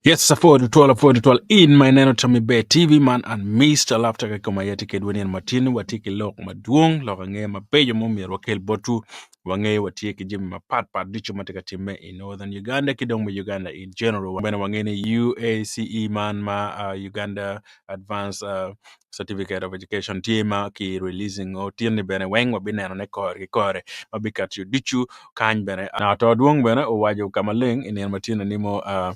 Yes, apwoyo tutwal, apwoyo tutwal in ma ineno Tommy Bear TV man and Mr. Laughter ka koma aye tye kedwa nino matin watye ki lok madwong lok angeya mabeco ma omyero wakel botwu wangeyo watye ki jami mapat pat ducu ma tye ka timme i Northern Uganda ki dong me Uganda in general bene wangeyo ni UACE man ma uh, Uganda Advanced uh, Certificate of Education tye ma ki releasing o tinni bene weng wabineno ne kore ki kore ma bikati ducu kany bene to dwong bene owaco ka maleng i nino ma tye ni mo uh,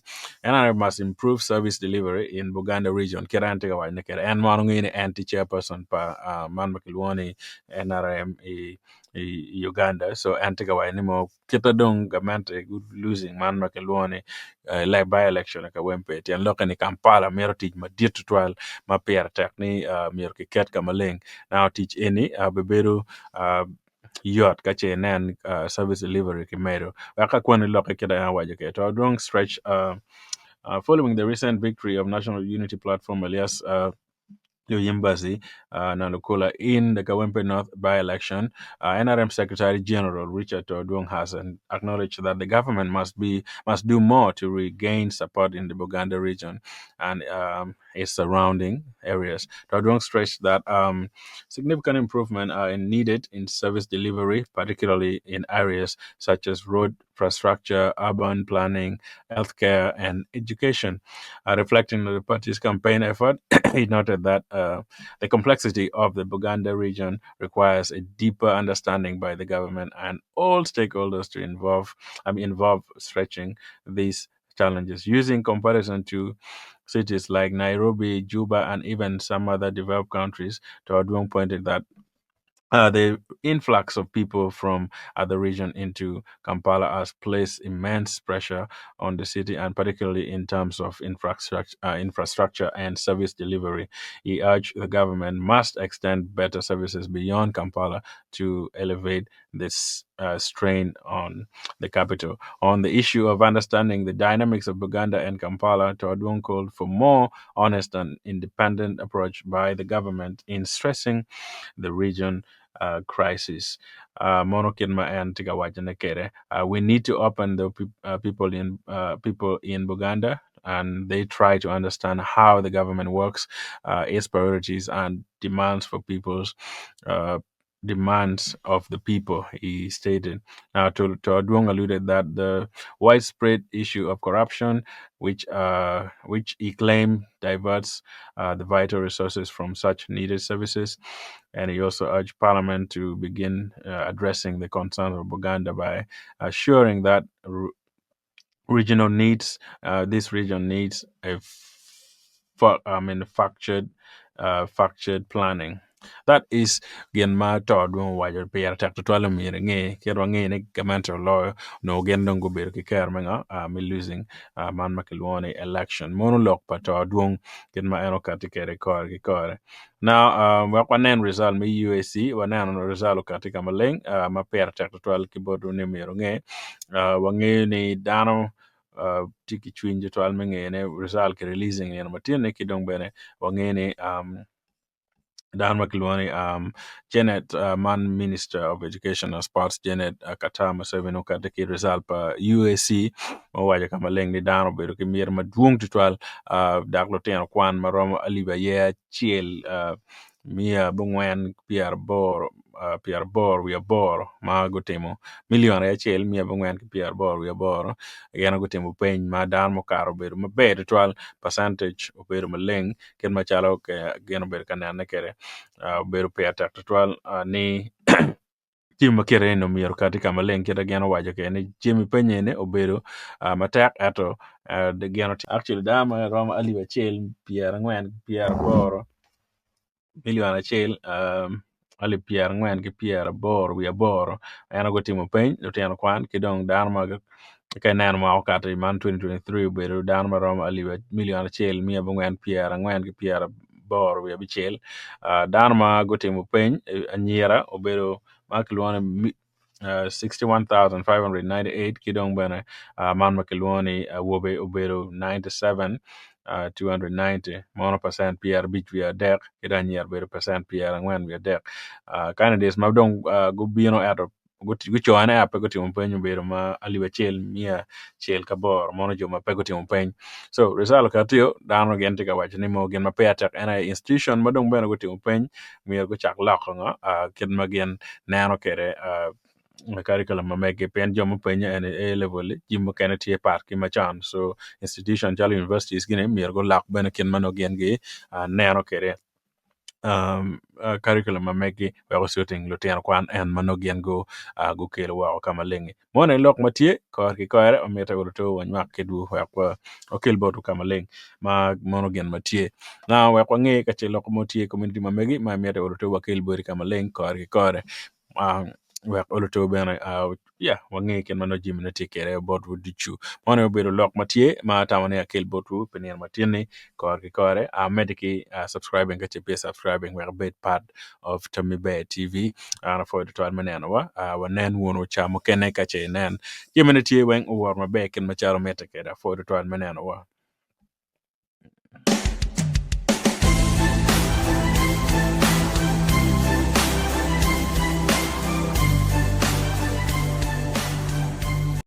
NRM must improve service delivery in Buganda region kit en tye ka wacone kwede en mono ngeyo ni en tye chairperson pa uh, man ma kilwongo ni NRM i, i Uganda so en tye ka waco ni mo Kite dong gamente losing man ma kilwongo ni by election i Kawempe tyen lokke ni Kampala mito tic madit tutwal ma pire tek ni myero kiket ka maleng naka tic eni bibedo yot ka ce inen service delivery kimedo wek ka kwoni lokke kit ma en owaco kwede to dong stretch following the recent victory of National Unity Platform alias Luyimbazi Nalukoola in the Kawempe North by-election, NRM Secretary General Richard Todwong has acknowledged that the government must be must do more to regain support in the Buganda region and um, its surrounding areas. Todwong stressed that um, significant improvement are needed in service delivery, particularly in areas such as road infrastructure, urban planning, healthcare, and education. Uh, reflecting on the party's campaign effort, he noted that uh, the complexity of the Buganda region requires a deeper understanding by the government and all stakeholders to involve, I mean, involve stretching these challenges. Using comparison to cities like Nairobi, Juba, and even some other developed countries, Todwong pointed that uh, the influx of people from other region into Kampala has placed immense pressure on the city, and particularly in terms of infrastructure, uh, infrastructure and service delivery. He urged the government must extend better services beyond Kampala to elevate this uh, strain on the capital. On the issue of understanding the dynamics of Buganda and Kampala, Todwong called for more honest and independent approach by the government in stressing the region uh, crisis. Uh, mono kit ma en tye ka wacone kwede. Uh, we need to open the pe- uh, people in uh, people in Buganda and they try to understand how the government works, uh, its priorities and demands for people's uh, demands of the people, he stated. Now, to, to Odwong alluded that the widespread issue of corruption, which uh, which he claimed diverts uh, the vital resources from such needed services, and he also urged Parliament to begin uh, addressing the concerns of Buganda by assuring that r- regional needs, uh, this region needs a fa- I mean, fractured, uh, fractured planning. That is gin ma to dwong owaco pire tek tutwal omyero inge kit wange ni gamente oloyo onongo gin dong gubedo ki kero me ngo uh, me losing uh, man ma kilwongo ni election mono lok pa to dwong kit ma en okati kwede kore ki kore now uh, wek wanen result me UAC waneno result okati ka maleng uh, ma pire tek tutwal ki botwu ni myero nge uh, wangeyo ni dano uh, tye ki cwiny tutwal me ngeyone result ki releasing nino ma tye-ni ki dong bene wangeyo ni um, dano ma kilwongo ni um, Janet uh, man Minister of Education and Sports Janet uh, Katara Museveni okati ki result pa UAC ma owaco ka maleng ni dano obedo ki miti madwong tutwal uh, dok lutino kwan ma romo alip aye acel uh, miya abongwen pyeraboro uh, pyeraboro wiye aboro ma gutimo milion acel miya abongwen ki pyeraboro wiye aboro gin gutimo peny ma dano mukato obedo maber tutwal percentage obedo maleng kit macalo gin obedo ka nene kwede obedo pire tek tutwal ni jami ma kite eni myero okati ka maleng kit ma gin owaco kwede ni jami penye eni obedo matek ento gin actually dano ma romo alip acel pyerangwen pyeraboro milion acel alip pyerangwen ki pyeraboro wiye aboro en aye gutimo peny lutino kwan ki dong dano ma ka ineno mwaka okato i man 2023 obedo dano ma romo alip milion acel miya abongwen pyerangwen ki pyeraboro wiye abicel dano ma gutimo peny anyira obedo ma kilwongo ni 61,598 ki dong bene man ma kilwongo ni awobe obedo 97,290 mono pacent 53 ki dong anyira obedo pacent 43 candidates ma dong gubino ento. Gucone aye pe gutimo peny obedo ma alip acel miya acel ki aboro mono jo ma pe gutimo peny. So result okati-o dano gin tye ka waco ni mo gin ma peya tek en aye institution ma dong bene gutimo peny myero gucak loko ngo kit ma gin neno kwede curriculum ma megi pien jo mupenye eni A level-li jami mukene tye pat ki macon so institution calo universities gini myero gulok bene kit ma nongo gin gineno kwede curriculum ma megi wek osuiting lutino kwan en ma nongo gin gukelo woko ka maleng-ngi. Moni aye lok ma tye kore ki kore ma mitte oluto wanywak kwedwu wek wakel botwu ka maleng ma mono gin ma tye. Now wek wange ka ce lok mo tye i komuniti ma megi ma mitte oluto wakel boti ka maleng kore ki kore. Wek oluto bene ya wange kit ma nongo jamine tye kwede botwu ducu. Man aye obedo lok ma tye ma atamo ni akel botwu pi nino matin-ni kore ki kore amedde ki subscribing ka ce peya i subscribing wek ibed part of Tammi Ber TV an apwoyo tutwal me nenowa wanen wunu ca mukene ka ce inen jamine tye weng owot maber kit macalo mitte kwede apwoyo tutwal me nenowa.